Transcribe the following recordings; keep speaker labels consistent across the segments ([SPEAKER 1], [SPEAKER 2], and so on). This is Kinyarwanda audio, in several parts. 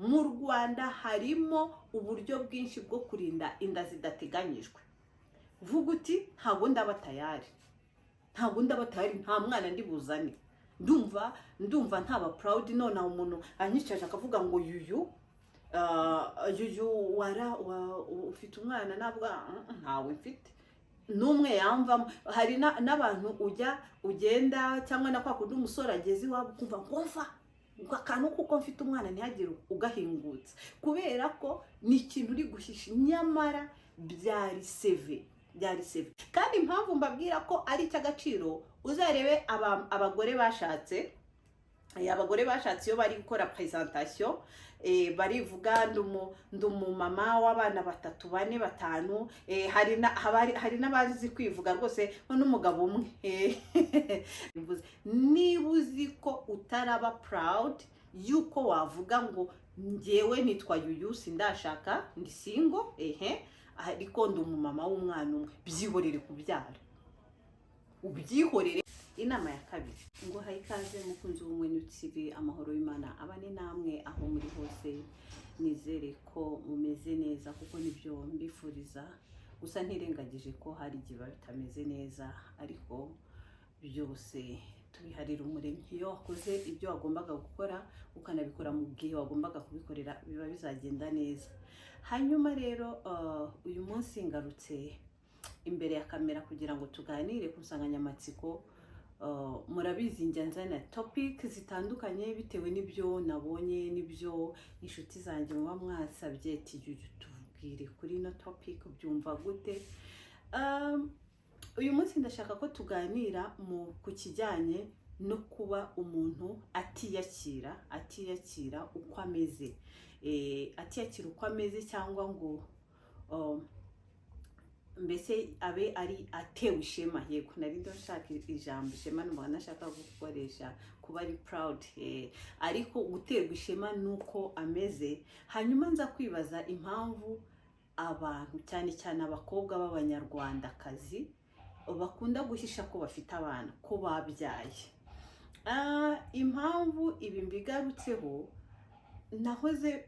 [SPEAKER 1] Mu Rwanda harimo uburyo bwinshi bwo kurinda inda zidateganyijwe. Vuga uti: "Ntabwo ndaba tayari, ntabwo ndaba tayari, nta mwana ndi buzane. Ndumva ntaba proud nonaha umuntu anyicaje akavuga ngo 'Yuyu, Yuyu, wara ufite umwana?' Ntabwo ntawe mfite n'umwe yamvamo." Hari n'abantu ujya ugenda, cyangwa na kwa kundi umusore ageze iwabo, ukumva ngo mva ngo akantu kuko mfite umwana ntihagire ugahingutse, kubera ko ni ikintu uri guhisha, nyamara byari seve, byari seve. Kandi impamvu mbabwira ko ari icy'agaciro, uzarebe abagore bashatse. Abagore bashatse iyo bari gukora présentation, barivuga: "Ndi umumama w'abana batatu, bane, batanu." Hari n'abazi kwivuga rwose nko n'umugabo umwe. Bivuze, niba uzi ko utaraba proud yuko wavuga ngo: "Njyewe nitwa Yuyu, sindashaka, ndi single, ehe, ariko ndi umumama w'umwana umwe," byihorere kubyara, ubyihorere. Inama ya kabiri ngo: haye ikaze mukunzi w'Umwe TV, amahoro y'Imana abane namwe aho muri hose. Nizere ko mumeze neza, kuko nibyo mbifuriza. Gusa ntirengagije ko hari igihe biba bitameze neza, ariko byose tubiharira Umuremyi. Iyo wakoze ibyo wagombaga gukora, ukanabikora mu gihe wagombaga kubikorera, biba bizagenda neza. Hanyuma rero, uyu munsi ngarutse imbere ya kamera kugira ngo tuganire ku nsanganyamatsiko. Murabizi njya nzana topic zitandukanye bitewe n'ibyo nabonye n'ibyo inshuti zanjye muba mwasabye, ati: "Yuyu, tubwire kuri ino topic, ubyumva gute?" Uyu munsi ndashaka ko tuganira mu ku kijyanye no kuba umuntu atiyakira uko ameze, atiyakira uko ameze, cyangwa ngo mbese abe ari atewe ishema. Yego, nari ndashaka ijambo ishema, numva nashaka gukoresha kuba ari proud, ariko guterwa ishema nuko ameze. Hanyuma nza kwibaza impamvu abantu, cyane cyane abakobwa b'Abanyarwandakazi, bakunda guhisha ko bafite abana, ko babyaye. Impamvu ibi mbigarutseho, nahoze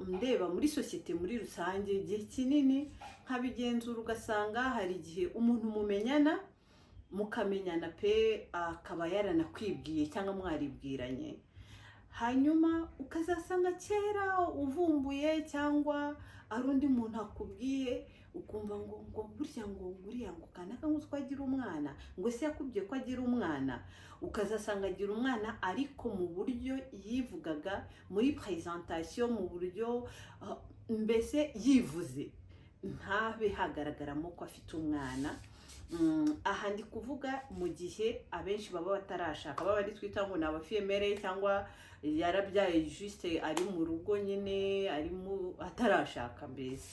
[SPEAKER 1] ndeba muri sosiyete muri rusange igihe kinini, nkabigenzura, ugasanga hari igihe umuntu mumenyana, mukamenyana pe, akaba yaranakwibwiye cyangwa mwaribwiranye, hanyuma ukazasanga kera uvumbuye cyangwa ari undi muntu akubwiye, ukumva ngo burya ngo buriya ngo kanaka ngo agira umwana, ngo ese yakubwiye ko agira umwana? Ukazasanga agira umwana, ariko mu buryo yivugaga muri présentation, mu buryo mbese yivuze, ntabe hagaragaramo ko afite umwana. Aha ndi kuvuga mu gihe abenshi baba batarashaka, baba ari twita ngo ni aba fille-mère, cyangwa yarabyaye juste ari mu rugo nyine, ari mu atarashaka mbese.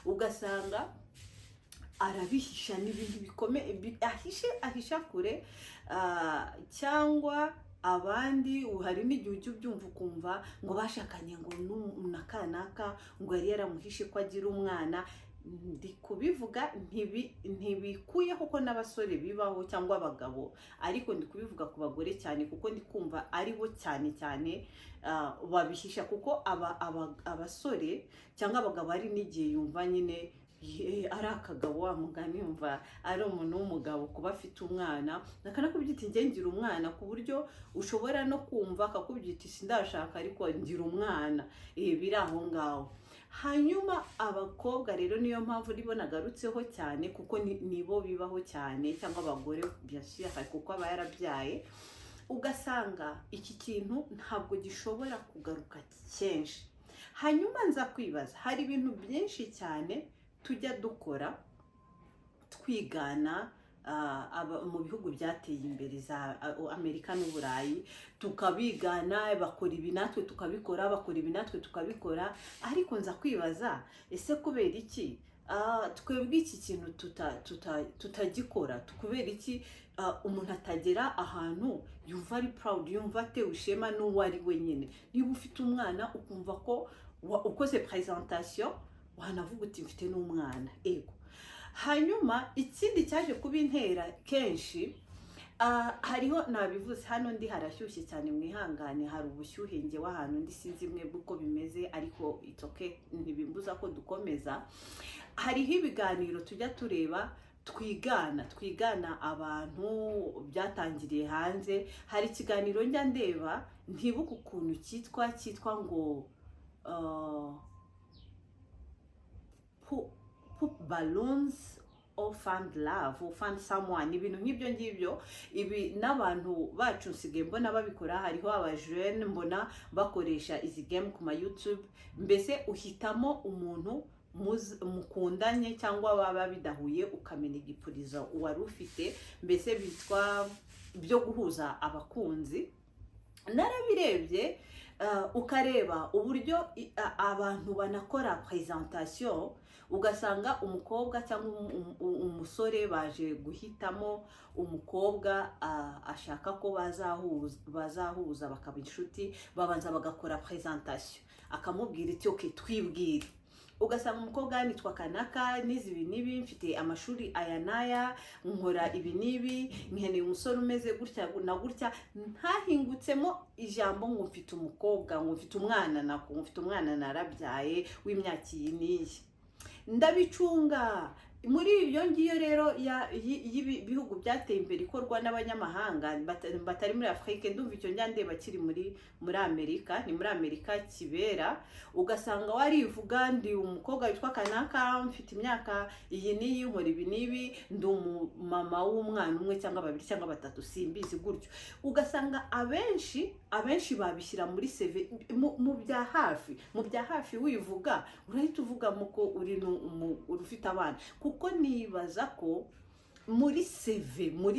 [SPEAKER 1] Ugasanga arabihisha, n'ibintu bikomeye ahishe, ahisha kure, cyangwa abandi hari n'igihe ujya ubyumva, ukumva ngo bashakanye ngo na kanaka ngo yari yaramuhishe ko agira umwana. Ndi kubivuga ntibikuyeho ko n'abasore bibaho cyangwa abagabo, ariko ndi kubivuga ku bagore cyane, kuko ndi kumva ari bo cyane cyane babihisha, kuko abasore cyangwa abagabo hari n'igihe yumva nyine ari akagabo, wa mugani, yumva ari umuntu w'umugabo kuba afite umwana, akanakubyita njye ngira umwana, ku buryo ushobora no kumva akakubyita: "Sindashaka ariko ngira umwana." Biri aho ngaho. Hanyuma abakobwa rero, niyo mpamvu nibo nagarutseho cyane, kuko nibo bibaho cyane, cyangwa abagore bien sûr, kuko aba yarabyaye. Ugasanga iki kintu ntabwo gishobora kugaruka kenshi. Hanyuma nza kwibaza, hari ibintu byinshi cyane tujya dukora twigana mu bihugu byateye imbere, za Amerika n'Uburayi, tukabigana, bakora ibi natwe tukabikora, bakora ibi natwe tukabikora. Ariko nza kwibaza: ese kubera iki twebwe iki kintu tutagikora? Kubera iki umuntu atagera ahantu yumva ari proud, yumva atewe ishema n'uwo ari we nyine? Niba ufite umwana, ukumva ko ukoze présentation wanavuga uti: "Mfite n'umwana." Ego. Hanyuma ikindi cyaje kubintera kenshi, Ah, hariho nabivuze, hano ndi harashyushye cyane, mwihangane, hari ubushyuhe. Ngewe ahantu ndi sinzi mwebwe uko bimeze, ariko it's okay, ntibimbuza ko dukomeza. Hariho ibiganiro tujya tureba, twigana abantu byatangiriye hanze. Hari ikiganiro njya ndeba, ntibuka ukuntu cyitwa ngo pop balloons or find love or find someone, ibintu nk'ibyo ngibyo. Ibi n'abantu bacu nsigaye mbona babikora. Hariho abajene mbona bakoresha izi game ku ma YouTube. Mbese uhitamo umuntu mukundanye cyangwa baba bidahuye, ukamena igipurizo wari ufite, mbese bitwa byo guhuza abakunzi. Narabirebye, ukareba uburyo abantu banakora presentation, ugasanga umukobwa cyangwa umusore baje guhitamo umukobwa, ashaka ko bazahuza bakaba inshuti, babanza bagakora presentation, akamubwira iti: "Okay, twibwire." Ugasanga umukobwa: "Nitwa kanaka, nize ibi n'ibi, mfite amashuri aya n'aya, nkora ibi n'ibi, nkeneye umusore umeze gutya na gutya." Ntahingutsemo ijambo ngo mfite umukobwa, ngo mfite umwana, nako ngo mfite umwana narabyaye w'imyaka iyi n'iyi. Ndabicunga muri ibyo ngiyo rero y'ibihugu byateye imbere, ikorwa n'abanyamahanga batari muri Afurika. Ndumva icyo njya ndeba kiri muri Amerika, ni muri Amerika kibera. Ugasanga warivuga: "Ndi umukobwa witwa kanaka, mfite imyaka iyi n'iyi, nkora ibi n'ibi, ndi umumama w'umwana umwe cyangwa babiri cyangwa batatu, simbizi gutyo." Ugasanga abenshi babishyira muri CV, mu bya hafi wivuga, urahita uvugamo ko uri ufite abana, kuko nibaza ko muri CV, mu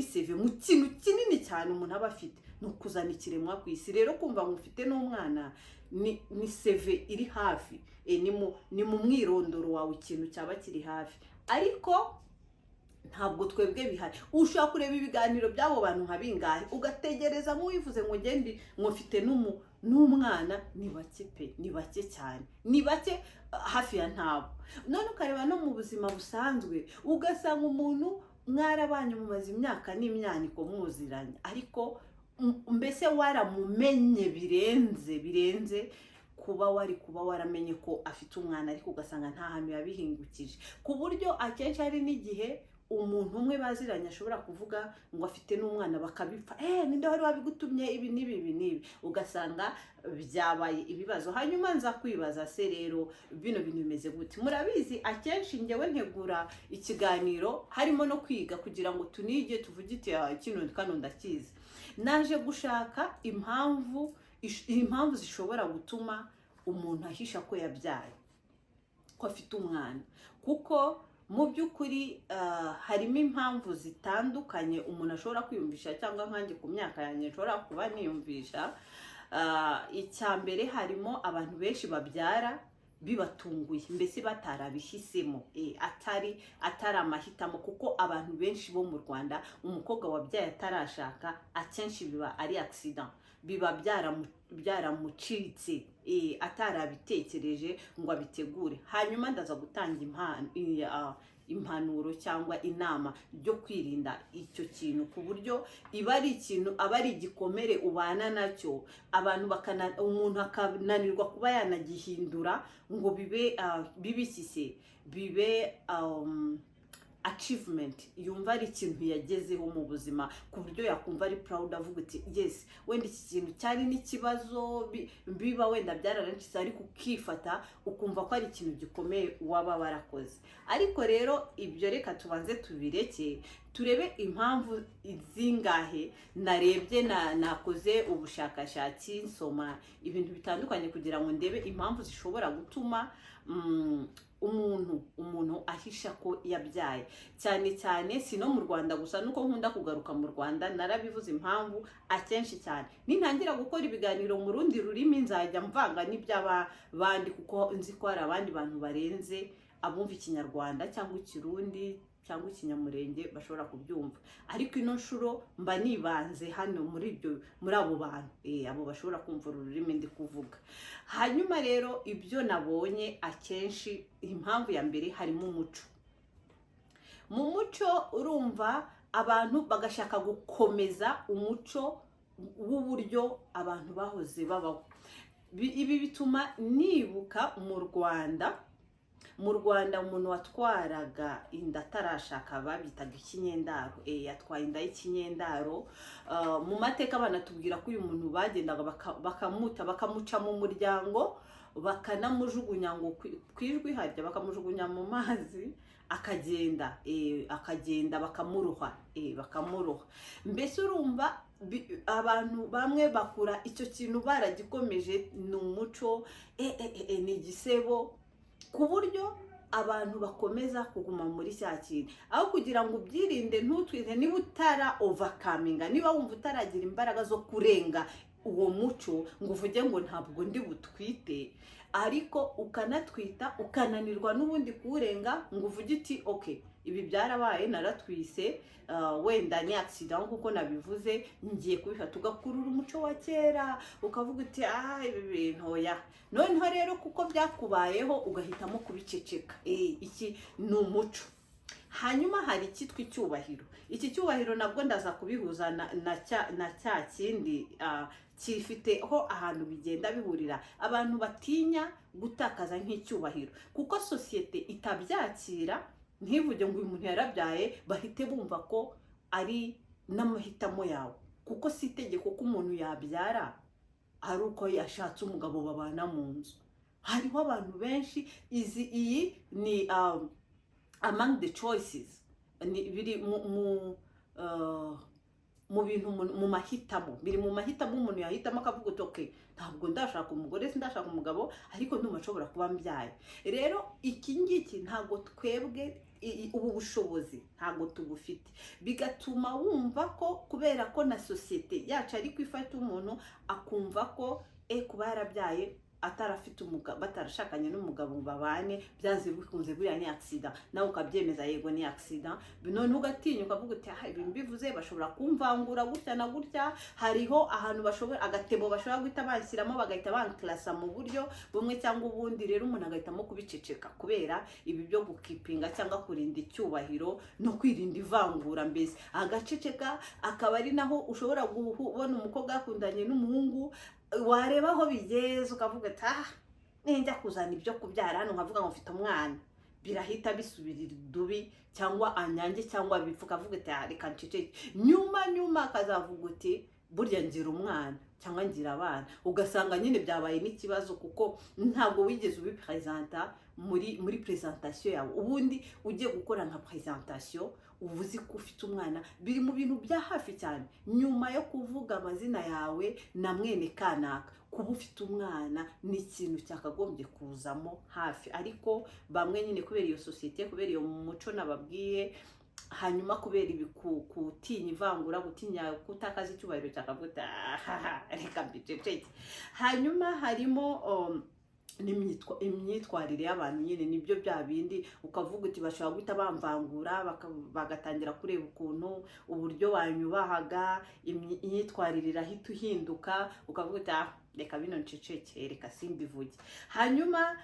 [SPEAKER 1] kintu kinini cyane umuntu aba afite ni ukuzana ikiremwa ku isi. Rero kumva ngo ufite n'umwana ni CV iri hafi. Ni mu mwirondoro wawe, ikintu cyaba kiri hafi. Ariko ntabwo twebwe bihari. Ushobora kureba ibiganiro by'abo bantu nka bingahe, ugategereza nk'uwivuze ngo ngende ngo mfite n'umwana, ni bake pe, ni bake cyane, ni bake, hafi ya ntabo. None ukareba no mu buzima busanzwe, ugasanga umuntu mwarabanye, mumaze imyaka n'imyaniko muziranye, ariko mbese waramumenye birenze kuba wari kuba waramenye ko afite umwana, ariko ugasanga nta hantu yabihingukije, ku buryo akenshi hari n'igihe umuntu umwe baziranye ashobora kuvuga ngo afite n'umwana, bakabipfa: "Ninde wari wabigutumye?" Ibi n'ibi, ibi n'ibi, ugasanga byabaye ibibazo. Hanyuma nza kwibaza: se rero bino bintu bimeze gute? Murabizi, akenshi ngewe ntegura ikiganiro harimo no kwiga, kugira ngo tunige, tuvuge iti: "Ah, kino kano ndakizi." Naje gushaka impamvu zishobora gutuma umuntu ahisha ko yabyaye, ko afite umwana, kuko mu by'ukuri harimo impamvu zitandukanye umuntu ashobora kwiyumvisha, cyangwa nkanjye ku myaka yanjye nshobora kuba niyumvisha. Icya mbere, harimo abantu benshi babyara bibatunguye, mbese batarabihisemo, atari amahitamo, kuko abantu benshi bo mu Rwanda, umukobwa wabyaye atarashaka akenshi biba ari accident, biba byaramucitse, atarabitekereje ngo abitegure. Hanyuma ndaza gutanga impanuro cyangwa inama byo kwirinda icyo kintu, ku buryo iba ari ikintu, aba ari igikomere ubana nacyo, abantu bakana, umuntu akananirwa kuba yanagihindura ngo bibe bibishyise, bibe achievement, yumva ari ikintu yagezeho mu buzima, ku buryo yakumva ari proud, avuga ati: "Yes, wenda iki kintu cyari n'ikibazo, biba wenda byararangiza," ariko ukifata ukumva ko ari ikintu gikomeye waba warakoze. Ariko rero ibyo reka tubanze tubireke, turebe impamvu zingahe narebye. Nakoze ubushakashatsi, nsoma ibintu bitandukanye kugira ngo ndebe impamvu zishobora gutuma umuntu ahisha ko yabyaye, cyane cyane si no mu Rwanda gusa, nuko nkunda kugaruka mu Rwanda. Narabivuze, impamvu akenshi cyane nintangira gukora ibiganiro mu rundi rurimi nzajya mvanga n'iby'abandi, kuko nzi ko hari abandi bantu barenze abumva Ikinyarwanda cyangwa Ikirundi cyangwa Ikinyamurenge bashobora kubyumva. Ariko ino nshuro mba nibanze hano muri ibyo, muri abo bantu, abo bashobora kumva uru rurimi ndi kuvuga. Hanyuma rero ibyo nabonye, akenshi impamvu ya mbere harimo umuco. Mu muco, urumva, Abantu bagashaka gukomeza umuco w'uburyo abantu bahoze babaho. Ibi bituma nibuka mu Rwanda. Mu Rwanda, umuntu watwaraga inda atarashaka babyitaga ikinyendaro. Yatwaye inda y'ikinyendaro. Mu mateka banatubwira ko uyu muntu bagendaga bakamuta, bakamuca mu muryango, bakanamujugunya ngo ku ijwi harya, bakamujugunya mu mazi akagenda, akagenda bakamuroha, bakamuroha. Mbese urumva abantu bamwe bakura icyo kintu baragikomeje, ni umuco, ni igisebo, ku buryo abantu bakomeza kuguma muri cya kintu aho kugira ngo ubyirinde, ntutwite. Niba utara overcominga, niba wumva utaragira imbaraga zo kurenga uwo muco ngo uvuge ngo ntabwo ndi butwite, ariko ukanatwita, ukananirwa n'ubundi kuwurenga ngo uvuge uti: "Ok, ibi byarabaye, naratwise, wenda ni accident kuko nabivuze, ngiye kubifata," ugakurura umuco wa kera, ukavuga uti: "Ah, ibi bintu oya." Noneho rero kuko byakubayeho, ugahitamo kubiceceka. Iki ni umuco. Hanyuma hari icyitwa icyubahiro. Iki cyubahiro nabwo ndaza kubihuza na cya kindi, gifiteho ahantu bigenda bihurira. Abantu batinya gutakaza nk'icyubahiro kuko sosiyete itabyakira, ntivuge ngo uyu muntu yarabyaye, bahite bumva ko ari n'amahitamo yawe, kuko si itegeko ko umuntu yabyara ari uko yashatse umugabo babana mu nzu. Hariho abantu benshi, izi iyi ni among the choices, ni biri mu bintu mu mahitamo, biri mu mahitamo umuntu yahitamo akavuga uti: "Okay, ntabwo ndashaka umugore, sindashaka umugabo, ariko ndumva nshobora kuba mbyaye." Rero iki ngiki ntabwo twebwe ubu bushobozi ntabwo tubufite, bigatuma wumva ko kubera ko na sosiyete yacu ariko ifata umuntu akumva ko kuba yarabyaye atarafite umugabo, batarashakanye n'umugabo ngo babane, byanze bikunze buriya ni accident. Nawe ukabyemeza: "Yego, ni accident." Noneho ugatinya, ukavuga uti: "Ah, ibi mbivuze bashobora kumvangura gutya na gutya, hariho ahantu bashobora, agatebo bashobora guhita banshyiramo, bagahita banclassa mu buryo bumwe cyangwa ubundi." Rero umuntu agahitamo kubiceceka kubera ibi byo gukeepinga cyangwa kurinda icyubahiro no kwirinda ivangura, mbese agaceceka. Akaba ari naho ushobora kubona umukobwa yakundanye n'umuhungu, wareba aho bigeze ukavuga ati: "Ah, ninjya kuzana ibyo kubyara hano nkavuga ngo mfite umwana, birahita bisubirira idubi, cyangwa anyange, cyangwa bipfa." Ukavuga uti: "Ah, reka nceceke." Nyuma nyuma akazavuga uti: "Burya ngira umwana cyangwa ngira abana." Ugasanga nyine byabaye n'ikibazo kuko ntabwo wigeze ubipresenta muri présentation yawe. Ubundi ugiye gukora nka présentation, uba uzi ko ufite umwana, biri mu bintu bya hafi cyane nyuma yo kuvuga amazina yawe na mwene kanaka. Kuba ufite umwana ni ikintu cyakagombye kuzamo hafi, ariko bamwe nyine kubera iyo sosiyete, kubera iyo muco nababwiye, hanyuma kubera ibi gutinya ivangura, gutinya gutakaza icyubahiro, cyakavuga: "Ahaha, reka mbiceceke." Hanyuma harimo imyitwarire y'abantu nyine, nibyo bya bindi ukavuga uti: "Bashobora guhita bamvangura, bagatangira kureba ukuntu uburyo banyubahaga, imyitwarire irahita ihinduka." Ukavuga uti: "Ah, reka bino nceceke, reka simbivuge." Hanyuma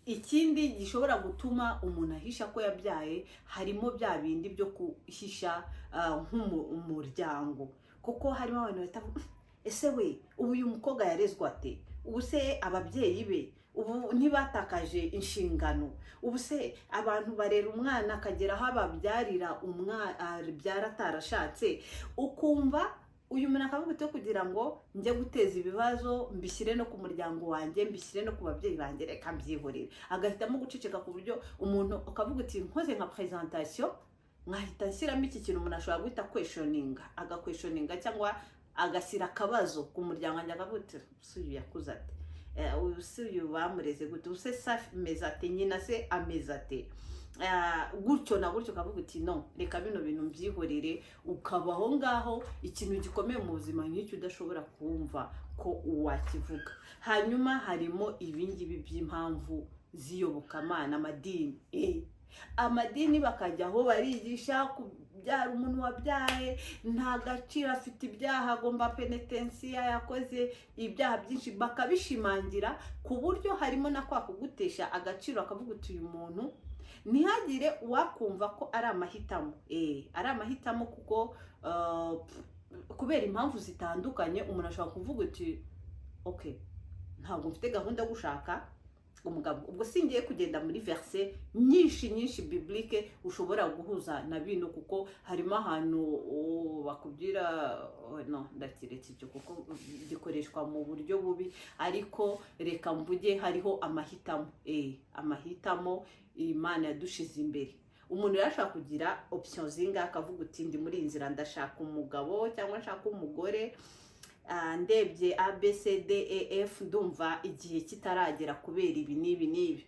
[SPEAKER 1] ikindi gishobora gutuma umuntu ahisha ko yabyaye, harimo bya bindi byo guhisha nk'umuryango, kuko harimo abantu bahita bavuga: "Ese we, ubu uyu mukobwa yarezwe ate? Ubu se ababyeyi be ubu ntibatakaje inshingano? Ubu se abantu barera umwana akagera aho ababyarira umwana, abyara atarashatse?" Ukumva uyu muntu akavuga ati: "Kugira ngo njye guteza ibibazo, mbishyire no ku muryango wanjye, mbishyire no ku babyeyi banjye, reka mbyihorere." Agahitamo guceceka, ku buryo umuntu ukavuga uti: "Nkoze nka présentation nkahita nshyiramo iki kintu, umuntu ashobora guhita questioninga, agaquestioninga cyangwa agashyira akabazo ku muryango wanjye, akavuga uti: 'Si uyu yakuze ate? Uyu si uyu bamureze gute? Ubu se ameze ate? Nyina se ameze ate?" Gutyo na gutyo, ukavuga uti: "No, reka bino bintu mbyihorere." Ukaba aho ngaho ikintu gikomeye mu buzima nk'icyo udashobora kumva ko wakivuga. Hanyuma harimo ibingibi by'impamvu z'iyobokamana, amadini. Amadini bakajya aho barigisha kubyara, umuntu wabyaye nta gaciro, afite ibyaha, agomba penetensiya, yakoze ibyaha byinshi, bakabishimangira ku buryo harimo na kwa kugutesha agaciro, akavuga uti: "Uyu muntu Ntihagire uwakumva ko ari amahitamo, ari amahitamo, kuko kubera impamvu zitandukanye umuntu ashobora kuvuga uti: "Ok, ntabwo mfite gahunda yo gushaka umugabo." Ubwo singiye kugenda muri verset nyinshi nyinshi biblique ushobora guhuza na bino, kuko harimo ahantu bakubwira, oh, no, ndakiretse icyo kuko gikoreshwa mu buryo bubi. Ariko reka mvuge hariho amahitamo, amahitamo Imana yadushize imbere. Umuntu rero ashobora kugira option zingahe, akavuga uti: "Ndi muri iyi nzira, ndashaka umugabo cyangwa nshaka umugore. Ndebye A, B, C, D, E, F, ndumva igihe kitaragera kubera ibi n'ibi n'ibi,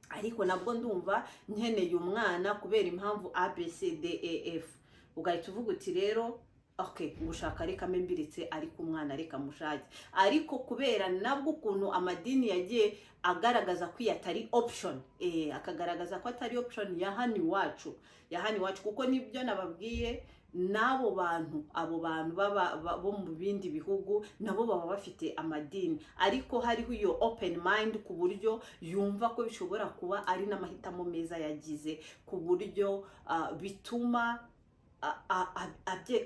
[SPEAKER 1] ariko nabwo ndumva nkeneye umwana kubera impamvu A, B, C, D, E, F." Ugahita uvuga uti: "Rero ok, gushaka reka mbe mbiritse, ariko umwana reka mushake." Ariko kubera nabwo ukuntu amadini yagiye agaragaza ko iyi atari option, akagaragaza ko atari option ya hano iwacu, ya hano iwacu, kuko nibyo nababwiye, n'abo bantu, abo bantu baba bo mu bindi bihugu nabo baba bafite amadini, ariko hariho iyo open mind ku buryo yumva ko bishobora kuba ari n'amahitamo meza yagize, ku buryo bituma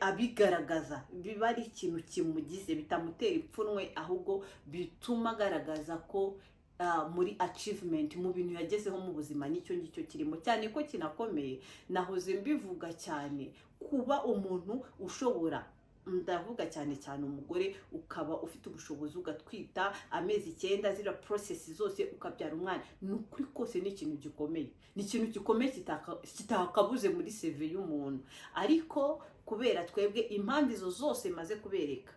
[SPEAKER 1] abigaragaza, biba ari ikintu kimugize, bitamutera ipfunwe, ahubwo bituma agaragaza ko muri achievement, mu bintu yagezeho mu buzima, nicyo ngicyo kirimo, cyane ko kinakomeye. Nahoze mbivuga cyane, kuba umuntu ushobora, ndavuga cyane cyane umugore, ukaba ufite ubushobozi ugatwita amezi 9, ziriya process zose, ukabyara umwana, ni ukuri kose ni ikintu gikomeye, ni ikintu gikomeye kitakabuze muri CV y'umuntu. Ariko kubera twebwe impamvu izo zose maze kubereka,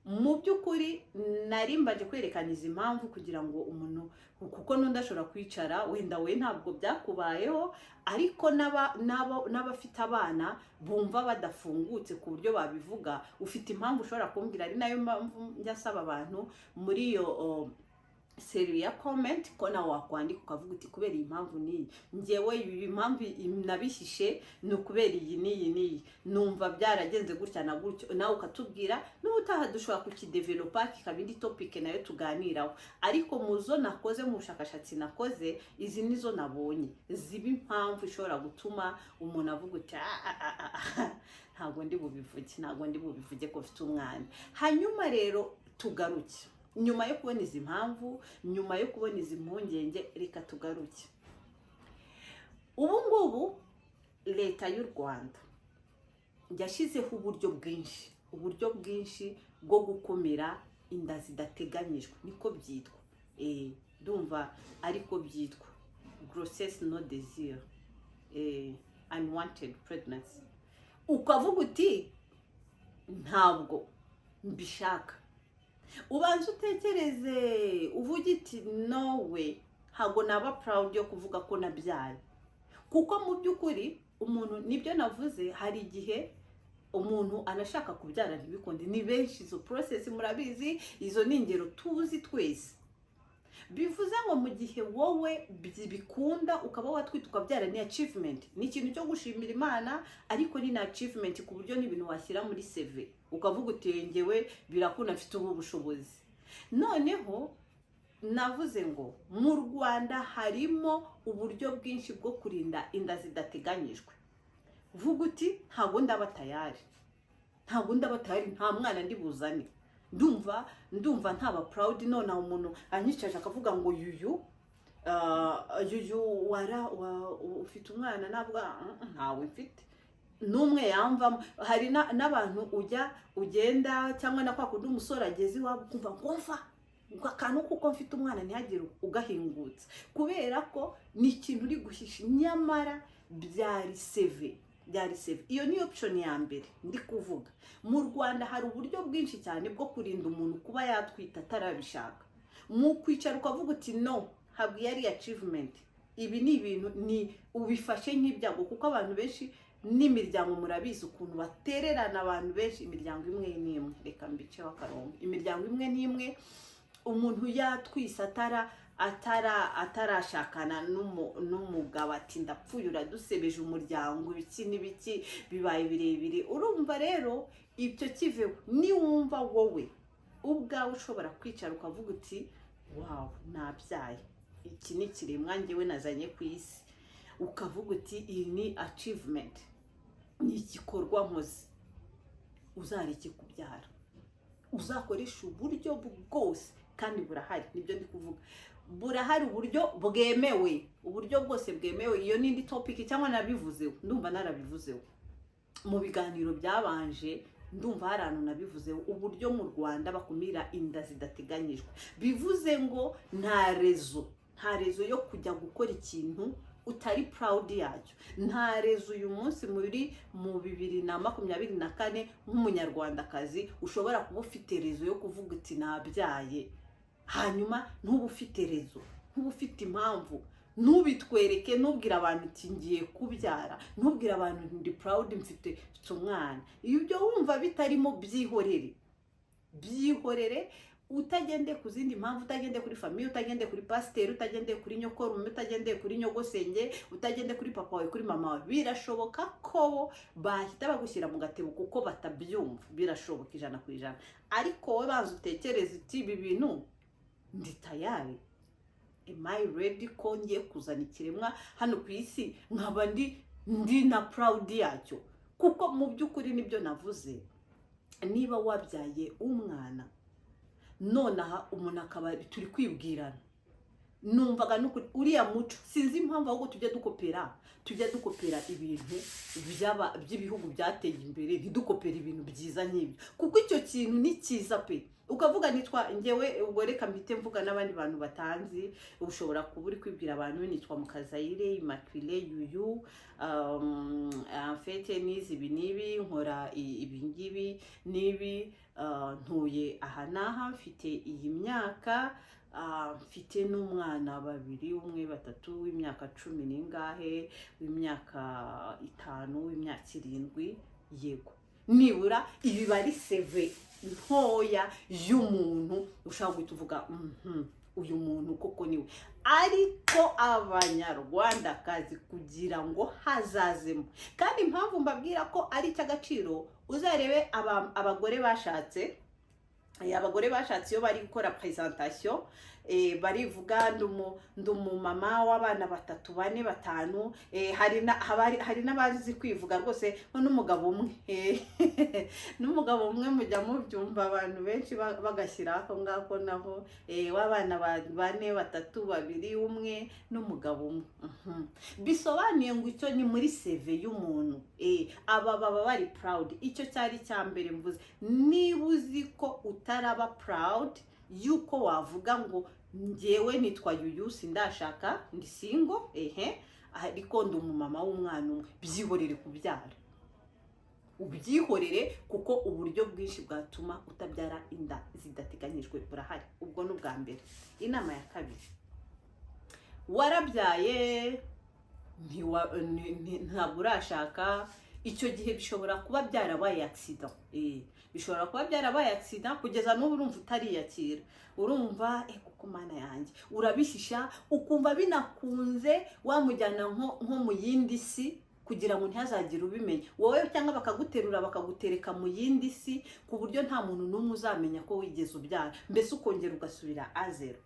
[SPEAKER 1] mu by'ukuri nari mbaje kwerekana izi mpamvu kugira ngo umuntu, kuko n'undi ashobora kwicara, wenda we ntabwo byakubayeho, ariko n'abafite abana bumva badafungutse ku buryo babivuga, ufite impamvu ushobora kumbwira. Ari nayo mpamvu njya asaba abantu muri iyo série ya comment ko nawe wakwandika ukavuga uti: "Kubera iyi mpamvu n'iyi, ngewe iyi mpamvu nabihishe ni ukubera iyi n'iyi n'iyi, numva byaragenze gutya na gutyo." Nawe ukatubwira, n'ubutaha dushobora kukidevelopa kikaba indi topic nayo tuganiraho. Ariko mu zo nakoze, mu bushakashatsi nakoze, izi nizo nabonye ziba impamvu ishobora gutuma umuntu avuga uti: "Ah, ah, ah, ah, ntabwo ndi bubivuge, ntabwo ndi bubivuge ko mfite umwana." Hanyuma rero tugaruke, nyuma yo kubona izi mpamvu, nyuma yo kubona izi mpungenge, reka tugaruke. Ubu ngubu Leta y'u Rwanda yashyizeho uburyo bwinshi, uburyo bwinshi bwo gukumira inda zidateganyijwe, niko byitwa, ndumva ariko byitwa grossesse non désirée, unwanted pregnancy. Ukavuga uti: "Ntabwo mbishaka." Ubanza utekereze, uvuge iti: "No way, ntabwo naba proud yo kuvuga ko nabyaye." Kuko mu by'ukuri umuntu, nibyo navuze, hari igihe umuntu anashaka kubyara ntibikunde. Ni benshi, izo process murabizi, izo ni ingero tuzi twese. Bivuze ngo mu gihe wowe bikunda ukaba watwita ukabyara, ni achievement, ni ikintu cyo gushimira Imana, ariko ni na achievement ku buryo n'ibintu washyira muri CV ukavuga uti: "Ngewe birakunda, mfite ubu bushobozi." Noneho navuze ngo mu Rwanda harimo uburyo bwinshi bwo kurinda inda zidateganyijwe. Vuga uti: "Ntabwo ndaba tayari, ntabwo ndaba tayari, nta mwana ndi buzane, ndumva ntaba proud nonaha umuntu anyicaje akavuga ngo: 'Yuyu, yuyu wara ufite umwana.' Ntabwo ntawe mfite n'umwe yamvamo." Hari n'abantu ujya ugenda, cyangwa na kwa kundi umusore ageze iwabo ukumva ngo mva ngo akantu kuko mfite umwana, ntihagire ugahingutsa, kubera ko ni ikintu uri guhisha, nyamara byari CV, byari CV. Iyo ni option ya mbere ndi kuvuga. Mu Rwanda hari uburyo bwinshi cyane bwo kurinda umuntu kuba yatwita atarabishaka. Mu kwicara ukavuga uti: "No," ntabwo iyo ari achievement. Ibi ni ibintu ni ubifashe nk'ibyago, kuko abantu benshi n'imiryango murabizi ukuntu batererana abantu benshi, imiryango imwe n'imwe, reka mbiceho akarongo, imiryango imwe n'imwe, umuntu yatwise atarashakana n'umugabo, ati: "Ndapfuye, uradusebeje umuryango, ibiki n'ibiki, bibaye birebire." Urumva rero ibyo kiveho, niwumva wowe ubwawe ushobora kwicara ukavuga uti: "Wow, nabyaye, iki ni ikiremwa ngewe nazanye ku isi." Ukavuga uti: "Iyi ni achievement, ni igikorwa nkoze." Uzareke kubyara, uzakoresha uburyo bwose, kandi burahari. Nibyo ndi kuvuga, burahari, uburyo bwemewe, uburyo bwose bwemewe. Iyo ni indi topic, cyangwa nabivuzeho, ndumva narabivuzeho mu biganiro byabanje. Ndumva hari ahantu nabivuzeho, uburyo mu Rwanda bakumira inda zidateganyijwe. Bivuze ngo nta raison yo kujya gukora ikintu utari proud yacyo. Nta raison uyu munsi muri mu 2024, nk'Umunyarwandakazi, ushobora kuba ufite raison yo kuvuga uti: "Nabyaye", hanyuma ntuba ufite raison, ntuba ufite impamvu, ntubitwereke, ntubwire abantu uti: "Ngiye kubyara", ntubwire abantu: "Ndi proud, mfite umwana." Ibyo wumva bitarimo, byihorere, byihorere, utagendeye ku zindi mpamvu, utagendeye kuri famille, utagendeye kuri pasiteri, utagendeye kuri nyokorume, utagendeye kuri nyogosenge, utagendeye kuri papa wawe, kuri mama wawe. Birashoboka ko bo bahita bagushyira mu gatebo kuko batabyumva, birashoboka 100%. Ariko wowe banza utekereze uti: "Ibi bintu ndi tayari? Am I ready ko ngiye kuzana ikiremwa hano ku isi, nkaba ndi na proud yacyo?" Kuko mu by'ukuri nibyo navuze, niba wabyaye umwana nonaha, umuntu akaba turi kwibwirana, numvaga n'ukuri uriya muco, sinzi impamvu ahubwo tujya dukopera ibintu by'ibihugu byateye imbere, ntidukopere ibintu byiza nk'ibyo, kuko icyo kintu ni cyiza pe. Ukavuga: "Nitwa ngewe." Ubwo reka mpite mvuga n'abandi bantu batanzi. Ushobora kuba uri kwibwira abantu: "Nitwa Mukazayire Immaculée Yuyu, en fait nize ibi n'ibi, nkora ibi ngibi n'ibi, ntuye aha n'aha, mfite iyi myaka, mfite n'umwana babiri, umwe, batatu, w'imyaka cumi n'ingahe, w'imyaka 5, w'imyaka 7." Yego, nibura ibi bari CV ntoya y'umuntu ushobora guhita uvuga: Uyu muntu koko niwe." Ariko Abanyarwandakazi, kugira ngo hazazemo, kandi impamvu mbabwira ko ari icy'agaciro, uzarebe abagore bashatse. Abagore bashatse iyo bari gukora présentation, barivuga: "Ndi umumama w'abana batatu, bane, batanu." Hari n'abazi kwivuga rwose nko n'umugabo umwe. N'umugabo umwe mujya mubyumva, abantu benshi bagashyira ako ngako naho, w'abana bane, batatu, babiri, umwe, n'umugabo umwe. Bisobanuye ngo icyo ni muri CV y'umuntu. Aba baba bari proud. Icyo cyari icya mbere mvuze. Niba uzi ko utaraba proud yuko wavuga ngo: "Ngewe nitwa Yuyu, sindashaka, ndi single, ehe, ariko ndi umumama w'umwana umwe", byihorere kubyara, ubyihorere, kuko uburyo bwinshi bwatuma utabyara inda zidateganyijwe burahari. Ubwo ni ubwa mbere. Inama ya kabiri: warabyaye, ntabwo urashaka. Icyo gihe bishobora kuba byarabaye accident, bishobora kuba byarabaye accident, kugeza n'ubu urumva utariyakira, urumva kuko Mana yanjye, urabishisha, ukumva binakunze wamujyana nko mu yindi si kugira ngo ntihazagire ubimenya wowe, cyangwa bakaguterura bakagutereka mu yindi si ku buryo nta muntu n'umwe uzamenya ko wigeze ubyara, mbese ukongera ugasubira à zéro.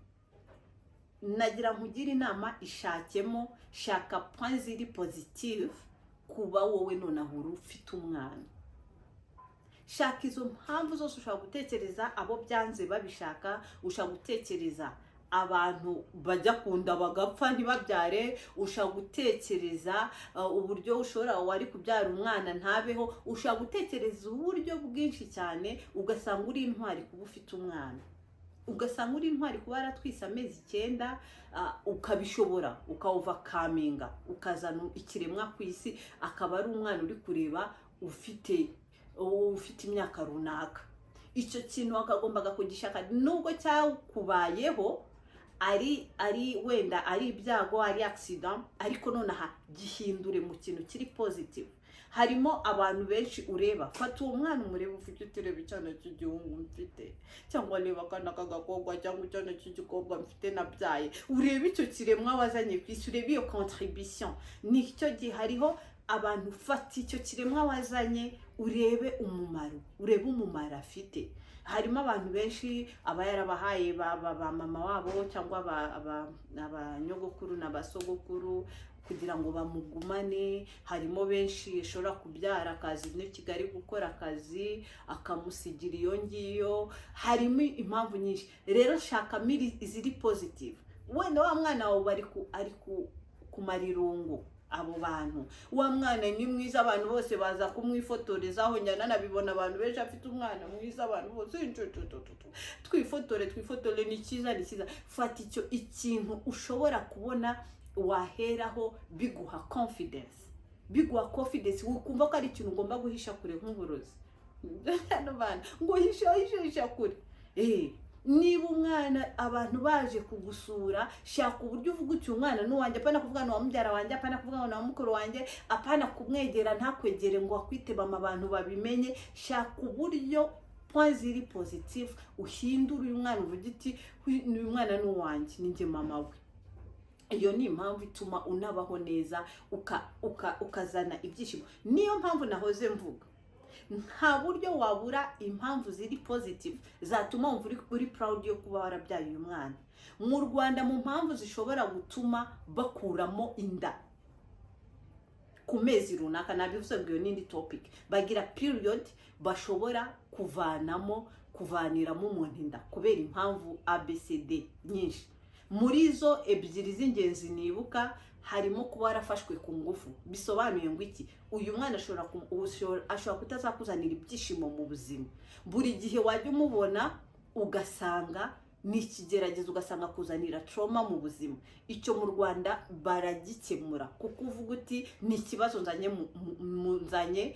[SPEAKER 1] Nagira nkugire inama: ishakemo, shaka point ziri positive kuba wowe nonaha uri ufite umwana. Shaka izo mpamvu zose. Ushobora gutekereza abo byanze babishaka, ushobora gutekereza abantu bajya kunda bagapfa ntibabyare, ushobora gutekereza uburyo ushobora wari kubyara umwana ntabeho, ushobora gutekereza uburyo bwinshi cyane, ugasanga uri intwari kuba ufite umwana, ugasanga uri intwari kuba yaratwise amezi 9, ukabishobora, ukawuovercominga, ukazana ikiremwa ku isi, akaba ari umwana uri kureba ufite imyaka runaka. Icyo kintu wakagombaga kugishaka, nubwo cyakubayeho ari wenda ari ibyago, ari accident, ariko nonaha gihindure mu kintu kiri positive. Harimo abantu benshi ureba, fata uwo mwana umurebe, ufite uti: "Reba icyana cy'igihungu mfite", cyangwa "Reba akana k'agakobwa", cyangwa "Icyana cy'igikobwa mfite nabyaye". Urebe icyo kiremwa wazanye ku isi, urebe iyo contribution. Nicyo gihe hariho abantu, fata icyo kiremwa wazanye, urebe umumaro, urebe umumaro afite. Harimo abantu benshi aba yarabahaye ba mama wabo cyangwa ba nyogokuru na ba sogokuru. kugira ngo bamugumane. Harimo benshi ashobora kubyara akazi no Kigali gukora akazi, akamusigira iyo ngiyo. Harimo impamvu nyinshi. Rero shakamo iziri positive. Wenda wa mwana wawe ari kumara irungu abo bantu. Wa mwana ni mwiza, abantu bose baza kumwifotorezaho. Njyana nabibona, abantu benshi afite umwana mwiza, abantu bose ncucucucu, twifotore, twifotore, ni cyiza, ni cyiza. Fata icyo ikintu ushobora kubona waheraho biguha confidence, biguha confidence, ukumva ko ari ikintu ugomba guhisha kure nk'uburozi. Hano bana ngo hisha, hisha, hisha kure. Niba umwana, abantu baje kugusura, shaka uburyo uvuga uti: "Umwana ni uwanjye." Apana kuvuga ngo wa mubyara wanjye, apana kuvuga ngo ni wa mukuru wanjye, apana kumwegera ntakwegere ngo akwite mama, abantu babimenye. Shaka uburyo point ziri positive uhindure uyu mwana, uvuge uti: "Uyu mwana ni uwanjye, ni njye mama we." Iyo ni impamvu ituma unabaho neza, ukazana ibyishimo. Niyo mpamvu nahoze mvuga, nta buryo wabura impamvu ziri positive zatuma wumva uri proud yo kuba warabyaye uyu mwana. Mu Rwanda, mu mpamvu zishobora gutuma bakuramo inda ku mezi runaka, nabivuze ngo iyo n'indi topic, bagira period bashobora kuvanamo, kuvaniramo umuntu inda kubera impamvu ABCD nyinshi. Muri zo ebyiri z'ingenzi nibuka harimo kuba warafashwe ku ngufu. Bisobanuye ngo iki? Uyu mwana ashobora kutazakuzanira ibyishimo mu buzima. Buri gihe wajya umubona ugasanga ni ikigeragezo, ugasanga kuzanira trauma mu buzima. Icyo mu Rwanda baragikemura, kuko uvuga uti: "Ni ikibazo nzanye nzanye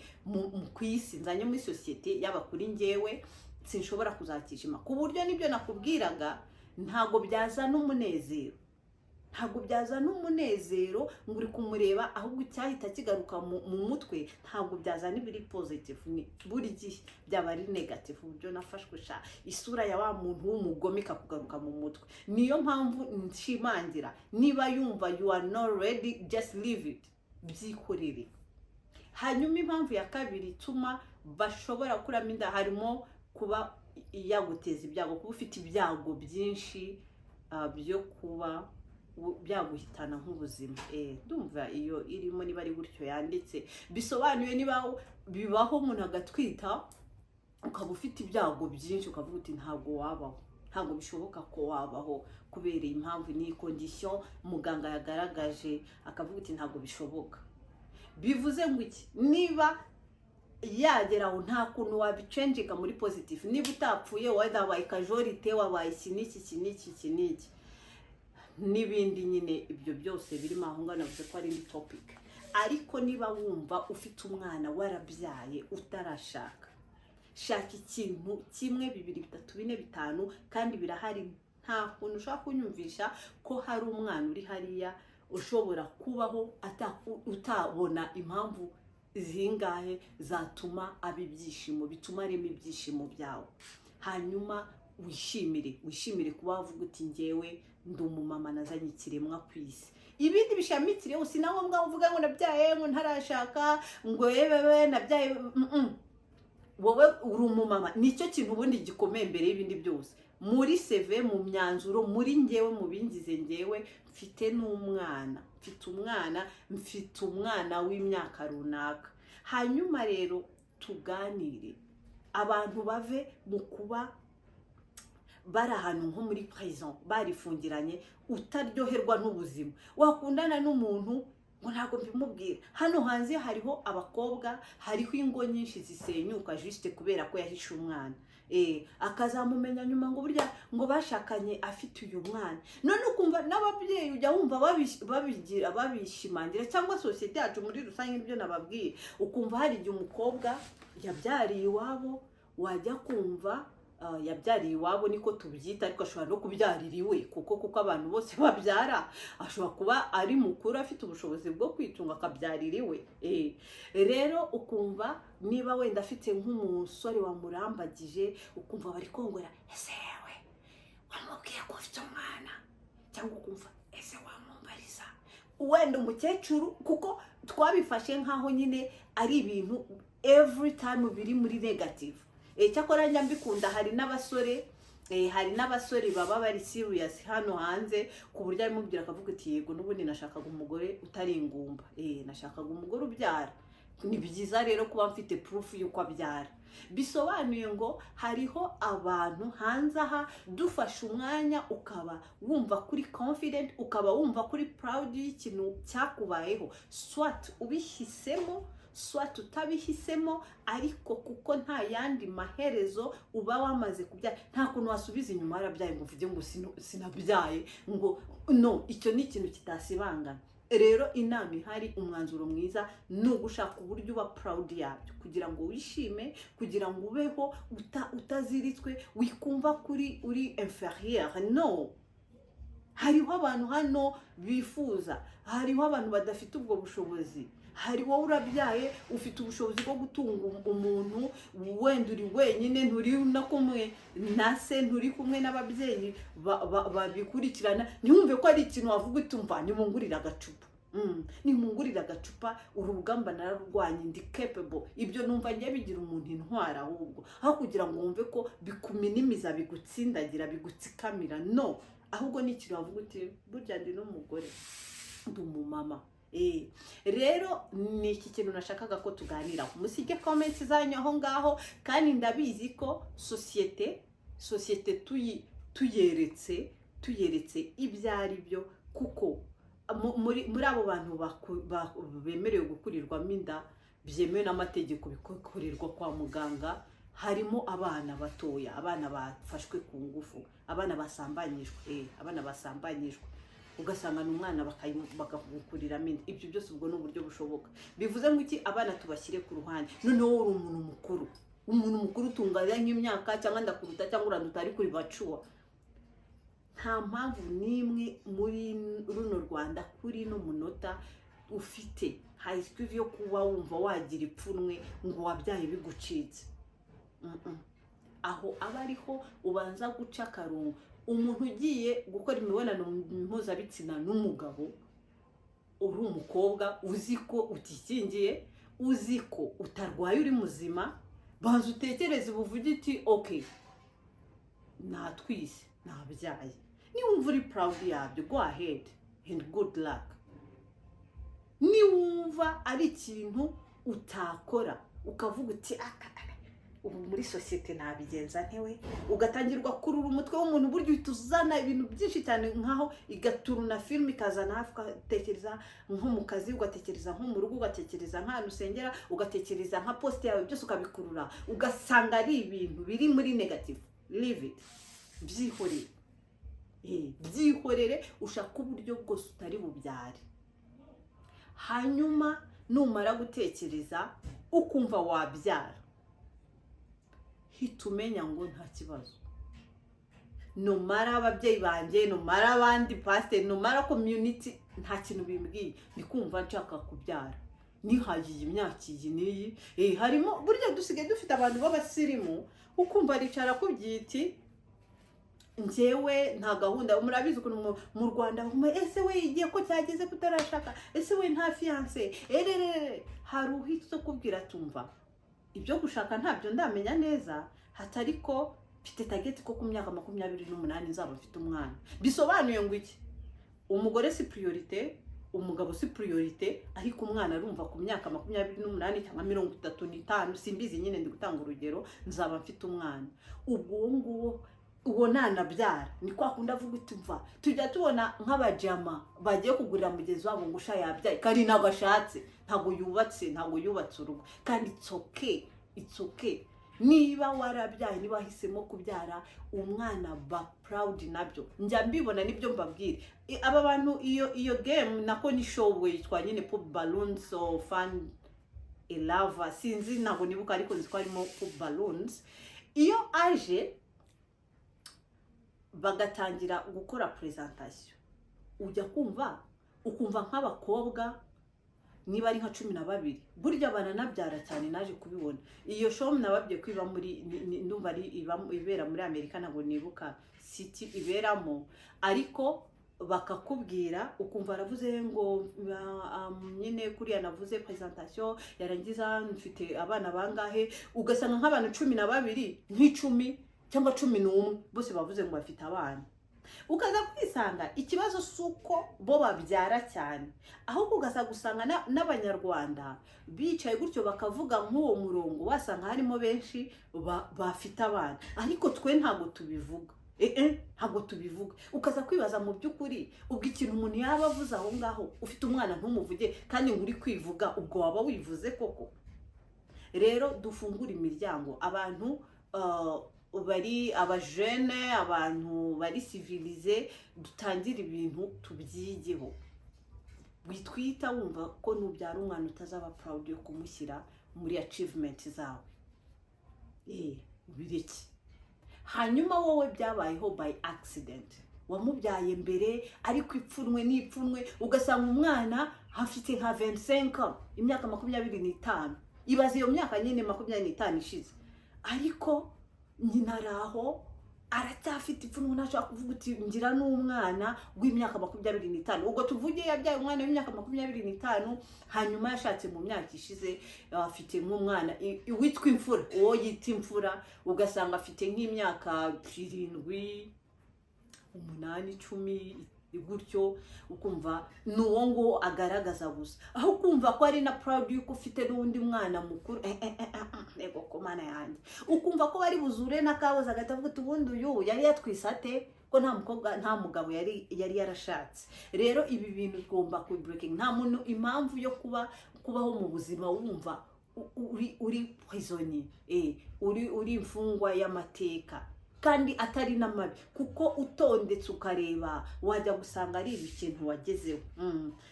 [SPEAKER 1] ku isi, nzanye muri sosiyete, yaba kuri njyewe sinshobora kuzakishima." Ku buryo nibyo nakubwiraga, ntabwo byazana umunezero, ntabwo byazana umunezero ngo uri kumureba, ahubwo icyahita kigaruka mu mutwe, ntabwo byazana ibiri positive, ni buri gihe byaba ari negative. Uburyo nafashwe sha, isura ya wa muntu w'umugome ikakugaruka mu mutwe. Niyo mpamvu nshimangira, niba yumva you are not ready, just leave it, byikorere. Hanyuma impamvu ya kabiri ituma bashobora gukuramo inda harimo kuba yaguteza ibyago, kuba ufite ibyago byinshi byo kuba byaguhitana nk'ubuzima. Ndumva iyo irimo, niba ari gutyo yanditse. Bisobanuye niba bibaho umuntu agatwita, ukaba ufite ibyago byinshi, ukavuga uti: "Ntabwo wabaho, ntabwo bishoboka ko wabaho kubera iyi mpamvu." Ni condition muganga yagaragaje, akavuga uti: "Ntabwo bishoboka." Bivuze ngo iki? Niba yagera aho, nta kuntu wabicenjika muri positive. Niba utapfuye, wenda wabaye casualty, wabaye iki n'iki, iki n'iki, iki n'iki n'ibindi nyine, ibyo byose birimo aho ngaho. Navuze ko ari indi topic. Ariko niba wumva ufite umwana, warabyaye utarashaka, shaka ikintu kimwe, bibiri, bitatu, bine, bitanu, kandi birahari. Nta kuntu ushobora kunyumvisha ko hari umwana uri hariya ushobora kubaho utabona impamvu zingahe zatuma aba ibyishimo, bituma arema ibyishimo byawe. Hanyuma wishimire, wishimire kuba wavuga uti: "Ngewe ndi umumama, nazanye ikiremwa ku isi." Ibindi bishamikireho, si na ngombwa uvuga ngo nabyaye ngo ntarashaka, ngo yewewe nabyaye. Wowe uri umumama, nicyo kintu ubundi gikomeye mbere y'ibindi byose muri CV, mu myanzuro, muri ngewe, mu bingize ngewe. Mfite n'umwana, mfite umwana, mfite umwana w'imyaka runaka. Hanyuma rero tuganire, abantu bave mu kuba bari ahantu nko muri prison, barifungiranye, utaryoherwa n'ubuzima. Wakundana n'umuntu ngo ntabwo mbimubwira. Hano hanze hariho abakobwa, hariho ingo nyinshi zisenyuka juste kubera ko yahishe umwana, akazamumenya nyuma ngo burya ngo bashakanye afite uyu mwana. None ukumva n'ababyeyi ujya wumva babigira, babishimangira, cyangwa sosiyete yacu muri rusange. Ibyo nababwiye, ukumva hari igihe umukobwa yabyariye iwabo, wajya kumva yabyariye iwabo, niko tubyita, ariko ashobora no kubyarira iwe, kuko abantu bose babyara. Ashobora kuba ari mukuru, afite ubushobozi bwo kwitunga, akabyarira iwe. Rero ukumva niba wenda afite nk'umusore wamurambagije, ukumva bari kongora: "Ese yewe wamubwiye ko ufite umwana?" Cyangwa ukumva: "Ese wamumbariza wenda umukecuru?" Kuko twabifashe nk'aho nyine ari ibintu every time biri muri negative. Cyakora njya mbikunda, hari n'abasore Hari n'abasore baba bari serious hano hanze, ku buryo abimubwira akavuga ati: "Yego, n'ubundi nashakaga umugore utari ingumba, nashakaga umugore ubyara. Ni byiza rero kuba mfite proof y'uko abyara." Bisobanuye ngo hariho abantu hanze aha. Dufashe umwanya ukaba wumva kuri confident, ukaba wumva kuri proud y'ikintu cyakubayeho, soit ubihisemo, soit utabihisemo, ariko kuko nta yandi maherezo, uba wamaze kubyara. Nta kuntu wasubiza inyuma warabyaye ngo uvuge ngo sinabyaye, ngo no. Icyo ni ikintu kitasibangana. Rero inama ihari, umwanzuro mwiza ni ugushaka uburyo uba proud yabyo, kugira ngo wishime, kugira ngo ubeho utaziritswe, wikumva kuri uri inférieur. No hariho abantu hano bifuza, hariho abantu badafite ubwo bushobozi. Hari wowe urabyaye, ufite ubushobozi bwo gutunga umuntu. Wenda uri wenyine, nturi na kumwe na se, nturi kumwe n'ababyeyi babikurikirana. Ntiwumve ko ari ikintu wavuga uti: "Umva, nimungurire agacupa. Nimungurire agacupa, uru rugamba nararwanye, ndi capable." Ibyo numva ngiye bigira umuntu intwara ahubwo, aho kugira ngo wumve ko bikuminimiza, bigutsindagira, bigutsikamira. No ahubwo ni ikintu wavuga uti: "Burya ndi n'umugore, ndi umumama." Rero ni iki kintu nashakaga ko tuganiraho. Musige comments zanyu aho ngaho. Kandi ndabizi ko sosiyete tuyeretse ibyo ari byo, kuko muri abo bantu bemerewe gukurirwamo inda byemewe n'amategeko, bikorerwa kwa muganga, harimo abana batoya, abana bafashwe ku ngufu, abana basambanyijwe, abana basambanyijwe, ugasanga ni umwana bakamukuriramo inda. Ibyo byose ubwo ni uburyo bushoboka. Bivuze ngo iki? Abana tubashyire ku ruhande. Noneho uri umuntu mukuru, umuntu mukuru utunganya nk'imyaka, cyangwa ndakuruta, cyangwa uranduta, ariko uri mature, nta mpamvu n'imwe muri runo Rwanda, kuri ino munota, ufite high excuse yo kuba wumva wagira ipfunwe ngo wabyaye bigucitse. Aho aba ariho ubanza guca akarongo. Umuntu ugiye gukora imibonano mpuzabitsina n'umugabo, uri umukobwa, uzi ko utikingiye, uzi ko utarwaye, uri muzima, banza utekereze, ubuvuge uti: "Okay, natwise, nabyaye." Niwumva uri proud yabyo, go ahead and good luck. Niwumva ari ikintu utakora, ukavuga uti: "Ah, ah, ah, ubu muri sosiyete nabigenza ntewe?" Ugatangirwa kurura umutwe w'umuntu, burya uhita uzana ibintu byinshi cyane, nkaho igaturuna filime ikazana hafi, ugatekereza nko mu kazi, ugatekereza nko mu rugo, ugatekereza nk'ahantu usengera, ugatekereza nka poste yawe, byose ukabikurura, ugasanga ari ibintu biri muri negative. Leave it, byihorere. Byihorere, ushaka uburyo bwose utari bubyare. Hanyuma numara gutekereza ukumva wabyara, hita umenya ngo nta kibazo. Numara ababyeyi banjye, numara abandi pasiteri, numara community, nta kintu bimbwiye, ni kumva nshaka kubyara, nihagiye imyaka iyi n'iyi. Harimo burya dusigaye dufite abantu b'abasirimu, ukumva aricara akubwiye iti: "Njyewe nta gahunda." Murabizi ukuntu mu Rwanda ese we igihe ko cyageze kutarashaka, ese we nta fiancé? Ererere, hari uhita ukubwira tumva ibyo gushaka ntabyo ndamenya neza, hatari ko mfite target ko ku myaka 28 nzaba mfite umwana. Bisobanuye ngo iki? Umugore si priorité, umugabo si priorité, ariko umwana arumva ku myaka 28 cyangwa 35, simbizi nyine, ndi gutanga urugero, nzaba mfite umwana. Ubwo uwo nguwo, uwo nanabyara, ni kwa kundi avuga uti: "Mva." Tujya tubona nk'abajama bagiye kugurira mugenzi wabo ngo usha yabyaye, kandi ntabwo ashatse, ntabwo yubatse, ntabwo yubatse urugo. Kandi it's okay, it's okay. Niba warabyaye, niba wahisemo kubyara umwana, ba proud nabyo. Njya mbibona, nibyo mbabwira. Aba bantu, iyo game nako ni show yitwa nyine Pop Balloons or Fun Elava, sinzi, ntabwo nibuka, ariko nzi ko harimo Pop Balloons. Iyo aje bagatangira gukora presentation, ujya kumva ukumva nk'abakobwa niba ari nka 12, burya baranabyara cyane, naje kubibona. Iyo show nababwiye ko iba muri ndumva ari ibera muri Amerika, ntabwo nibuka city iberamo, ariko bakakubwira ukumva aravuze ngo nyine kuriya navuze presentation, yarangiza: "Mfite abana bangahe?" Ugasanga nk'abantu 12, nk'icumi cyangwa 15 bose barazamuye. cyangwa 11, bose bavuze ngo bafite abana. Ukaza kwisanga ikibazo si uko bo babyara cyane, ahubwo ukaza gusanga n'Abanyarwanda bicaye gutyo bakavuga nk'uwo murongo, wasanga harimo benshi bafite abana, ariko twe ntabwo tubivuga. Ntabwo tubivuga. Ukaza kwibaza mu by'ukuri, ubwo ikintu umuntu yaba avuze aho ngaho, ufite umwana ntumuvuge kandi ngo uri kwivuga, ubwo waba wivuze koko? Rero dufungure imiryango. Abantu bari abajene, abantu bari civilisé, dutangire ibintu tubyigeho. Witwita wumva ko nubyara umwana utazaba proud yo kumushyira muri achievement zawe, ubireke. Hanyuma wowe byabayeho by accident, wamubyaye mbere, ariko ipfunwe n'ipfunwe, ugasanga umwana afite nka 25 ans, imyaka 25. Ibaze iyo myaka nyine 25 ishize, ariko nyina ari aho aracyafite ipfunwe, ntashobora kuvuga uti ngira n'umwana w'imyaka 25. Ubwo tuvuge yabyaye umwana w'imyaka 25, hanyuma yashatse mu myaka ishize, afite nk'umwana witwa imfura, uwo yita imfura, ugasanga afite nk'imyaka 7, 8, 10 gutyo. Ukumva ni uwo nguwo agaragaza gusa, aho ukumva ko ari na proud yuko ufite n'undi mwana mukuru. Ego ko Mana yanjye, ukumva ko bari buzure n'akabuze, agahita avuga uti ubundi uyu yari yatwise ate, ko nta mukobwa, nta mugabo yari yarashatse? Rero ibi bintu tugomba kubreaking. Nta muntu impamvu yo kubaho mu buzima wumva uri prisonnier, uri imfungwa y'amateka, kandi atari n'amabi, kuko utondetse ukareba wajya gusanga ari ikintu wagezeho,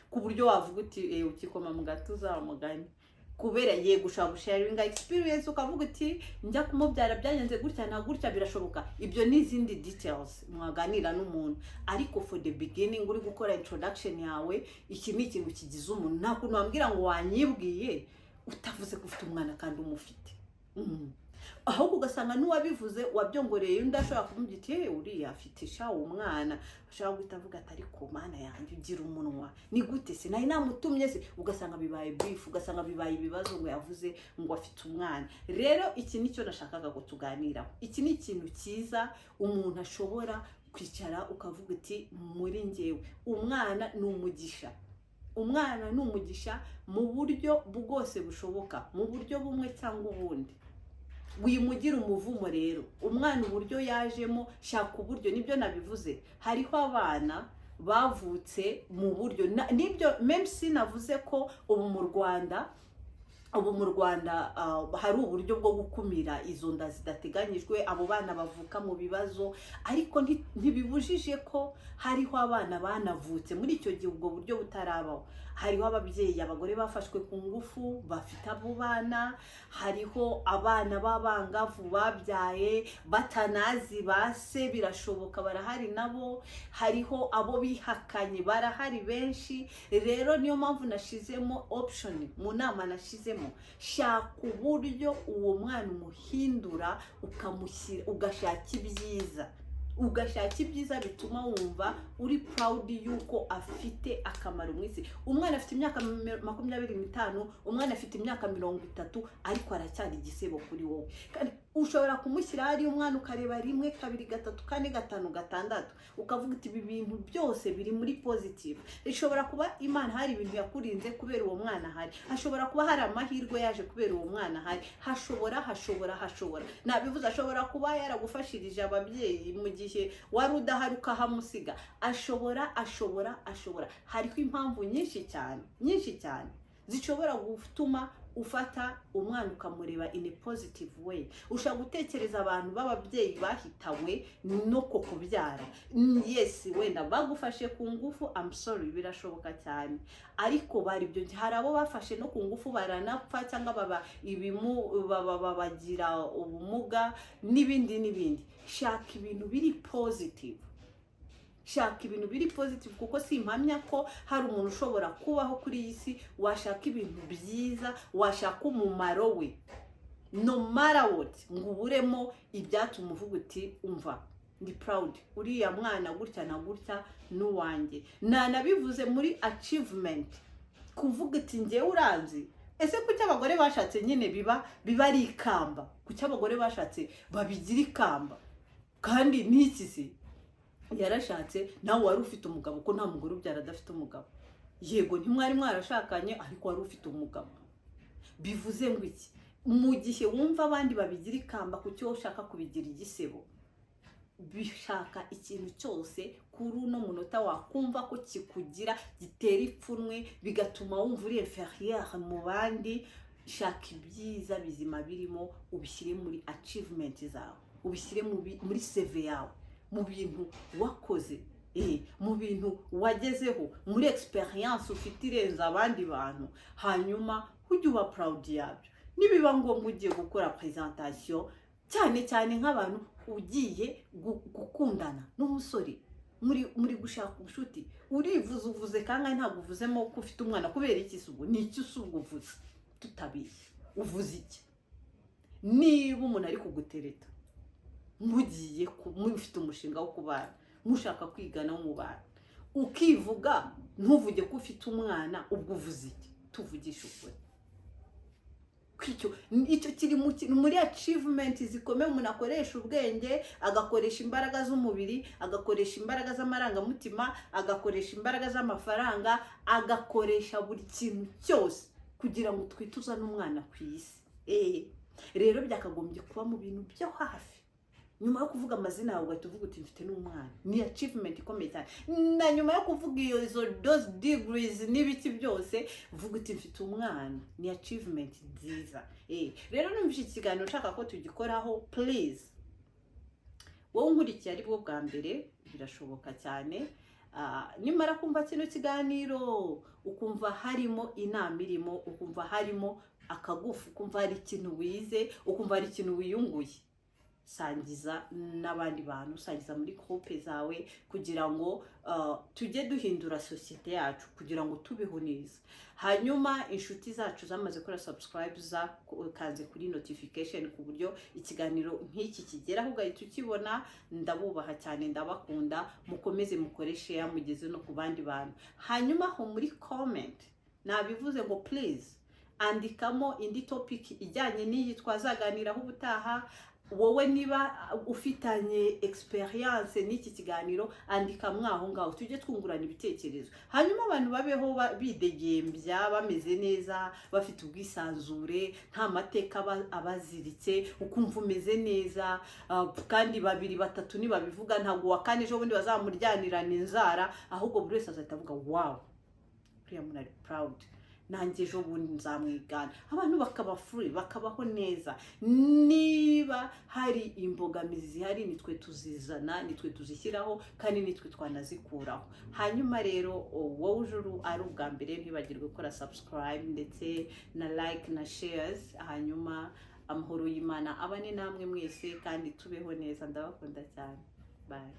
[SPEAKER 1] ku buryo wavuga uti ukikoma mu gatuza mugani. Kubera yego ushobora gusharinga experience, ukavuga uti njya kumubyara byagenze gutya na gutya, birashoboka. Ibyo ni izindi details mwaganira n'umuntu, ariko for the beginning uri gukora introduction yawe, iki ni ikintu kigize umuntu. Nta kuntu wambwira ngo wanyibwiye utavuze ko ufite umwana kandi umufite. Ahubwo ugasanga n'uwabivuze wabyongoreye undi ashobora kumubwira uti "Hey, uriya afite sha umwana", ashobora guhita avuga ati ariko Mana yanjye, ugira umunwa, ni gute se nari namutumye se? Ugasanga bibaye beef, ugasanga bibaye ibibazo ngo yavuze ngo afite umwana. Rero iki nicyo nashakaga ngo tuganiraho. Iki ni ikintu cyiza umuntu ashobora kwicara ukavuga uti muri njyewe umwana ni umugisha. Umwana ni umugisha mu buryo bwose bushoboka, mu buryo bumwe cyangwa ubundi. Wimugira umuvumo. Rero umwana uburyo yajemo, shaka uburyo, nibyo nabivuze, hariho abana bavutse mu buryo nibyo même si navuze ko ubu mu Rwanda hari uburyo bwo gukumira izo nda zidateganyijwe, abo bana bavuka mu bibazo, ariko ntibibujije ko hariho abana banavutse muri icyo gihe ubwo buryo butarabaho. Hariho ababyeyi, abagore bafashwe ku ngufu bafite abo bana, hariho abana b'abangavu babyaye batanazi ba se, birashoboka, barahari nabo, hariho abo bihakanye, barahari benshi. Rero niyo mpamvu nashizemo option mu nama nashizemo: shaka uburyo uwo mwana umuhindura, ukamushyira, ugashaka ibyiza, ugashaka ibyiza bituma wumva uri proud yuko afite akamaro mu isi. Umwana afite imyaka 25, umwana afite imyaka 30, ariko aracyari igisebo kuri wowe. Kandi ushobora kumushyira hariya umwana, ukareba rimwe, kabiri, gatatu, kane, gatanu, gatandatu, ukavuga uti ibi bintu byose biri muri positive. Ishobora kuba Imana hari ibintu yakurinze kubera uwo mwana ahari, hashobora kuba hari amahirwe yaje kubera uwo mwana ahari, hashobora nabivuze, ashobora kuba yaragufashirije ababyeyi mu gihe wari udahari ukahamusiga, ashobora hariho impamvu nyinshi cyane, nyinshi cyane zishobora gutuma ufata umwana ukamureba in a positive way. Ushobora gutekereza abantu b'ababyeyi bahitanywe no ko kubyara. Yes, wenda bagufashe ku ngufu, I'm sorry, birashoboka cyane, ariko bari ibyo, hari abo bafashe no ku ngufu baranapfa, cyangwa baba ibimu, baba babagira ubumuga n'ibindi n'ibindi. Shaka ibintu biri positive, shaka ibintu biri positive, kuko si impamya ko hari umuntu ushobora kubaho kuri iyi si washaka ibintu byiza, washaka umumaro we, no matter what, ngo uburemo ibyatuma uvuga uti umva, ndi proud, uriya mwana gutya na gutya n'uwanjye. Nanabivuze muri achievement, kuvuga uti ngewe uranzi. Ese kuki abagore bashatse nyine biba ari ikamba? Kuki abagore bashatse babigira ikamba? Kandi n'iki se, yarashatse, nawe wari ufite umugabo, ko nta mugore ubyara adafite umugabo. Yego, ntimwari mwarashakanye, ariko wari ufite umugabo. Bivuze ngo iki? Mu gihe wumva abandi babigira ikamba, kuki wowe ushaka kubigira igisebo? Bishaka ikintu cyose kuri uno munota wakumva ko kikugira, gitera ipfunwe, bigatuma wumva uri inférieur mu bandi. Shaka ibyiza bizima birimo, ubishyire muri achievement zawe, ubishyire muri CV yawe, mu bintu wakoze, mu bintu wagezeho, muri experience ufite irenze abandi bantu. Hanyuma ujye uba proud yabyo. Nibiba ngombwa ugiye gukora presentation, cyane cyane nk'abantu ugiye gukundana n'umusore, muri gushaka ubucuti, urivuze, uvuze kangahe? Ntabwo uvuzemo ko ufite umwana. Kubera iki se? Ubwo ni iki se ubwo uvuze? Tutabizi, uvuze iki? Niba umuntu ari kugutereta, mugiye mufite umushinga wo kubana, mushaka kwigana mubana, ukivuga, ntuvuge ko ufite umwana, ubwo uvuze iki? Tuvugishe ukuri. Icyo kiri muri achievement zikomeye. Umuntu akoresha ubwenge, agakoresha imbaraga z'umubiri, agakoresha imbaraga z'amarangamutima, agakoresha imbaraga z'amafaranga, agakoresha buri kintu cyose kugira ngo twite uzane umwana ku isi. Rero byakagombye kuba mu bintu byo hafi. Nyuma yo kuvuga amazina yawe, ugahita uvuga uti: "Mfite n'umwana." Ni achievement ikomeye cyane. Na nyuma yo kuvuga iyo izo those degrees n'ibiki byose, uvuga uti: "Mfite umwana." Ni achievement nziza. Rero numvise iki kiganiro nshaka ko tugikoraho. Please, wowe unkurikiye ari bwo bwa mbere, birashoboka cyane. Nimara kumva kino kiganiro, ukumva harimo inama irimo, ukumva harimo akagufu, ukumva hari ikintu wize, ukumva hari ikintu wiyunguye, sangiza n'abandi bantu, sangiza muri groupe zawe, kugira ngo tujye duhindura sosiyete yacu, kugira ngo tubeho neza. Hanyuma inshuti zacu zamaze gukora subscribe, zakanze kuri notification, ku buryo ikiganiro nk'iki kigeraho ugahita ukibona, ndabubaha cyane, ndabakunda. Mukomeze mukore share, mugeze no ku bandi bantu. Hanyuma aho muri comment, nabivuze ngo please andikamo indi topic ijyanye n'iyi twazaganiraho ubutaha. Wowe niba ufitanye experience n'iki kiganiro, andika mwaho ngaho, tujye twungurana ibitekerezo. Hanyuma abantu babeho bidegembya, bameze neza, bafite ubwisanzure, nta mateka abaziritse, ukumva umeze neza. Kandi babiri, batatu nibabivuga, ntabwo uwa kane ejo bundi bazamuryanirana inzara, ahubwo buri wese azahita avuga: "Wow, uriya muntu ari proud, nanjye ejo bundi nzamwigana." Abantu bakaba free, bakabaho neza. Niba hari imbogamizi zihari, nitwe tuzizana, nitwe tuzishyiraho, kandi nitwe twanazikuraho. Hanyuma rero wowe ujuru ari ubwa mbere, ntibagirwe gukora subscribe ndetse na like na shares. Hanyuma amahoro y'Imana abane namwe mwese, kandi tubeho neza. Ndabakunda cyane. Bye.